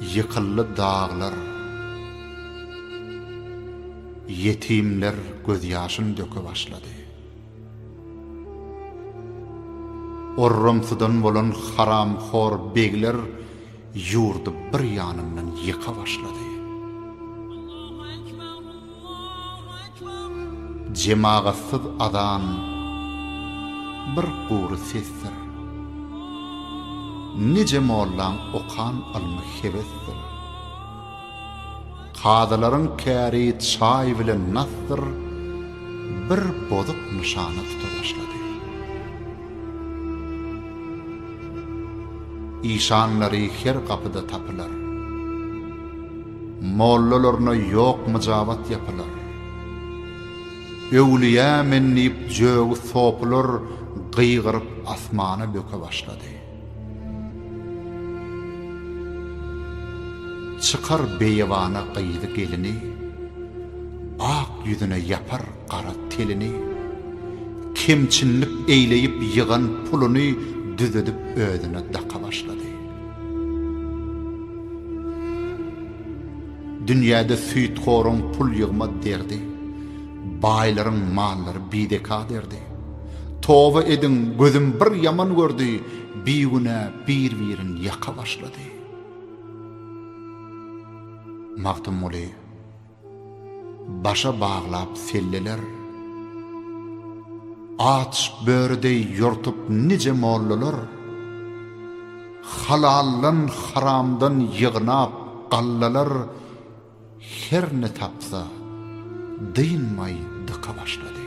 Ýykyldy daglar. Ýetimler gözýaşyn döke başlady. Orramsydan bolan haramhor begler ýurdy bir ýanyndan ýyka başlady. Jemagatsyz azan bir gury sesdir. Nije mollaň okan ylmy hebesdir. Kazylaryň käri çaý bilen nasdyr, bir bozuk nyşana tuta başlady. Işanlary her gapyda tapylar. Mollalaryna ýok myjabat ýapylar. Öwlüýä men diýip jögi sopular gygyryp asmana böke başlady. Çykar beýewana gyzy gelini, Ak ýüzüne ýapar gara telini. Kemçinlik eýleýip ýygan puluny düzedip özüne daka başlady. Dünýäde süýthoryň pul ýygma derdi, Baýlaryň mallary bideka derdi. Toba ediň, gözüm bir ýaman gördi, Bigünä bir-birin ýaka başlady. Magtymguly. Başa baglap selleler. Aç böri deý ýortup nije mollalar, Halaldan, haramdan ýygnap gallalar, Her ne tapsa, dynmaý dyka başlady.